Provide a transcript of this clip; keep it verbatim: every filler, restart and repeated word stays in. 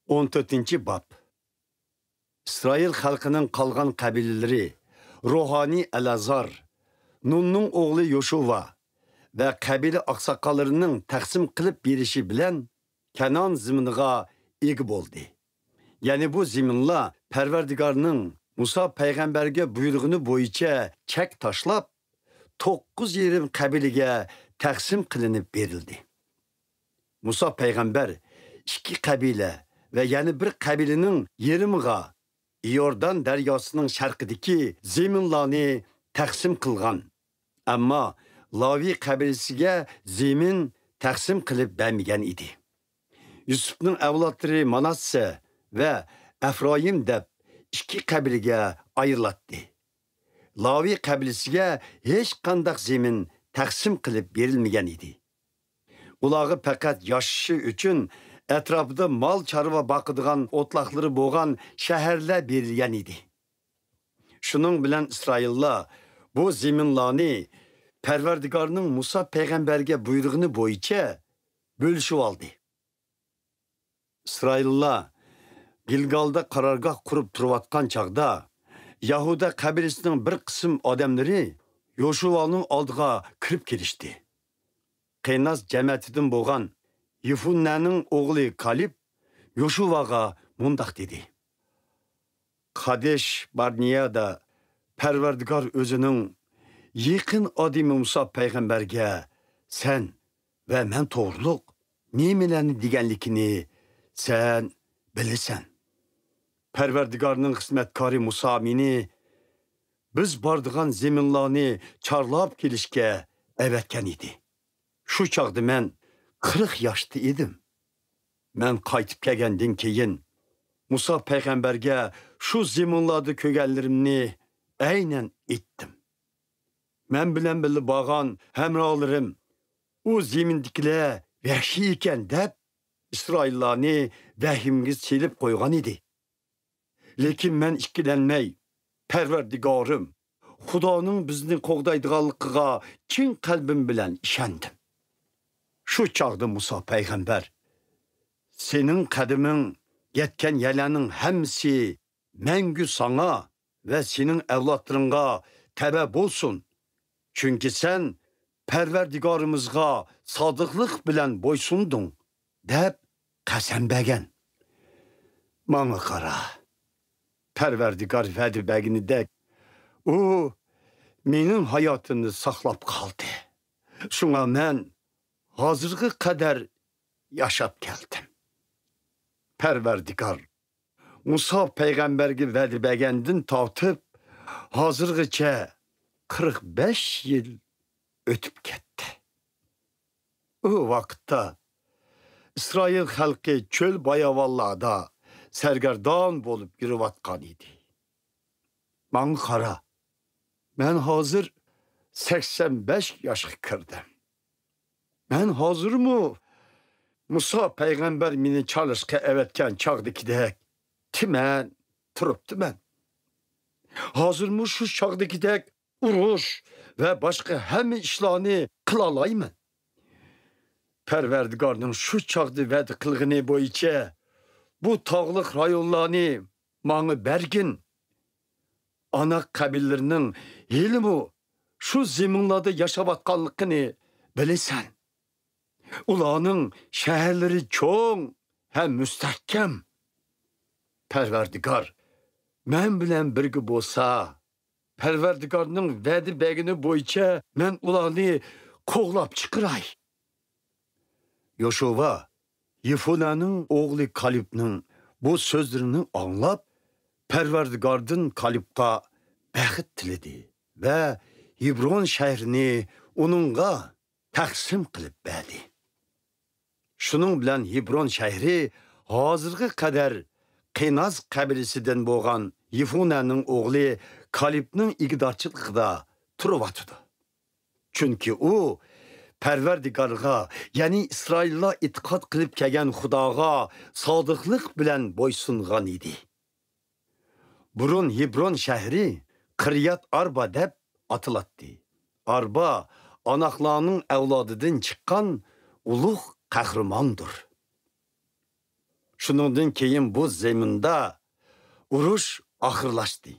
ئون تۆتىنچى باب. ئىسرائىل خەلقىنىڭ قالغان قەبىلىلىرى روھانىي ئەلئازار، نۇننىڭ ئوغلى يوشۇۋا ۋە قەبىلە ئاقساقاللىرىنىڭ تەقسىم قىلىپ بېرىشى بىلەن كەنئان زېمىنىغا ئىگە بولدى. يەنى بۇ زېمىنلار پەرۋەردىگارنىڭ مۇسا پەيغەمبەرگە بۇيرۇغىنى بويىچە چەك تاشلاپ، توققۇز يېرىم قەبىلىگە تەقسىم قىلىنىپ بېرىلدى. مۇسا پەيغەمبەر ئىككى قەبىلە ۋە يەنە بىر قەبىلىنىڭ يېرىمىغا ئىيوردان دەرياسىنىڭ شەرقىدىكى زېمىنلارنى تەقسىم قىلغان، ئەمما لاۋى قەبىلىسىگە زېمىن تەقسىم قىلىپ بەرمىگەن ئىدى. يۈسۈپنىڭ ئەۋلادلىرى ماناسسە ۋە ئەفرايىم دەپ ئىككى قەبىلىگە ئايرىلاتتى. لاۋى قەبىلىسىگە ھېچقانداق زېمىن تەقسىم قىلىپ بېرىلمىگەن ئىدى. ئۇلارغا پەقەت ياشىشى ئۈچۈن ئەتراپىدا مال چارۋا باقىدىغان ئوتلاقلىرى بولغان شەھەرلەر بېرىلگەن ئىدى. شۇنىڭ بىلەن ئىسرائىللار بۇ زېمىنلارنى پەرۋەردىگارنىڭ مۇسا پەيغەمبەرگە بۇيرۇغىنى بويىچە بۆلۈشۈۋالدى. ئىسرائىللار گىلگالدا قارارگاھ قۇرۇپ تۇرۇۋاتقان چاغدا، يەھۇدا قەبىلىسىنىڭ بىر قىسىم ئادەملىرى يوشۇۋانىڭ ئالدىغا كىرىپ كېلىشتى. قېيناز جەمەتىدىن بولغان يېفۇننەنىڭ ئوغلى كالىب يوشۇۋاغا مۇنداق دېدى: قادېش بارنېيەدە پەرۋەردىگار ئۆزىنىڭ يېقىن ئادىمى مۇسا پەيغەمبەرگە سەن ۋە مەن توغرۇلۇق نېمىلەرنى دېگەنلىكىنى سەن بىلىسەن. پەرۋەردىگارنىڭ خىزمەتكارى مۇسا مېنى بىز بارىدىغان زېمىنلارنى چارلاپ كېلىشكە ئەۋەتكەن ئىدى. شۇ چاغدا مەن قىرىق ياشتا ئىدىم. مەن قايتىپ كەلگەندىن كېيىن، مۇسا پەيغەمبەرگە شۇ زېمىنلاردا كۆرگەنلىرىمنى ئەينەن ئېيتتىم. مەن بىلەن بىللە بارغان ھەمراھلىرىم ئۇ زېمىندىكىلەر ۋەھشىي ئىكەن دەپ، ئىسرائىللارنى ۋەھىمگە سېلىپ قويغان ئىدى. لېكىن مەن ئىككىلەنمەي، پەرۋەردىگارىم، خۇدانىڭ بىزنى قوغدايدىغانلىقىغا چىن قەلبىم بىلەن ئىشەندىم. شۇ چاغدا مۇسا پەيغەمبەر، سېنىڭ قەدىمىڭ يەتكەن يەرلەرنىڭ ھەممىسى مەڭگۈ ساڭا ۋە سېنىڭ ئەۋلادلىرىڭغا تەۋە بولسۇن، چۈنكى سەن پەرۋەردىگارىمىزغا سادىقلىق بىلەن بويسۇندۇڭ، دەپ قەسەم بەرگەن. ماڭا قارا، پەرۋەردىگار ۋەدە بەرگىنىدەك، ئۇ مېنىڭ ھاياتىمنى ساقلاپ قالدى. شۇڭا مەن ھازىرغا قەدەر ياشاپ كەلدىم. پەرۋەردىگار مۇسا پەيغەمبەرگە ۋەدە بەرگەندىن تارتىپ، ھازىرغىچە قىرىق بەش يىل ئۆتۈپ كەتتى. ئۇ ۋاقىتتا ئىسرائىل خەلقى چۆل باياۋانلاردا سەرگەردان بولۇپ يۈرۈۋاتقان ئىدى. ماڭا قارا، مەن ھازىر سەكسەن بەش ياشقا كىردىم. مەن ھازىرمۇ مۇسا پەيغەمبەر مېنى چالىشقا ئەۋەتكەن چاغدىكىدەك تىمەن تۇرۇپتىمەن. ھازىرمۇ شۇ چاغدىكىدەك ئۇرۇش ۋە باشقا ھەممە ئىشلارنى قىلالايمەن. پەرۋەردىگارنىڭ شۇ چاغدا ۋەدە قىلغىنى بويىچە بۇ تاغلىق رايونلارنى ماڭا بەرگىن. ئانا قەبىلىلىرىنىڭ ھېلىمۇ شۇ زېمىنلاردا ياشاۋاتقانلىقىنى بىلىسەن. ئۇلارنىڭ شەھەرلىرى چوڭ ھەم مۇستەھكەم. پەرۋەردىگار مەن بىلەن بىرگە بولسا، پەرۋەردىگارنىڭ ۋەدە بەرگىنى بويىچە مەن ئۇلارنى قوغلاپ چىقىراي. يوشۇۋا يېفۇنەنىڭ ئوغلى كالىبنىڭ بۇ سۆزلىرىنى ئاڭلاپ، پەرۋەردىگاردىن كالىبقا بەخت تىلىدى ۋە ھېبرون شەھىرىنى ئۇنىڭغا تەقسىم قىلىپ بەردى. شۇنىڭ بىلەن ھېبرون شەھىرى ھازىرغا قەدەر قېناز قەبىلىسىدىن بولغان يېفۇنەنىڭ ئوغلى كالىبنىڭ ئىگىدارچىلىقىدا تۇرۇۋاتىدۇ. چۈنكى ئۇ پەرۋەردىگارغا، يەنى ئىسرائىللار ئېتىقاد قىلىپ كەلگەن خۇداغا سادىقلىق بىلەن بويسۇنغان ئىدى. بۇرۇن ھېبرون شەھىرى قىرىيات ئاربا دەپ ئاتىلاتتى. ئاربا ئاناقلارنىڭ ئەۋلادىدىن چىققان ئۇلۇغ قەھرىماندۇر. شۇنىڭدىن كېيىن بۇ زېمىندا ئۇرۇش ئاخىرلاشتى.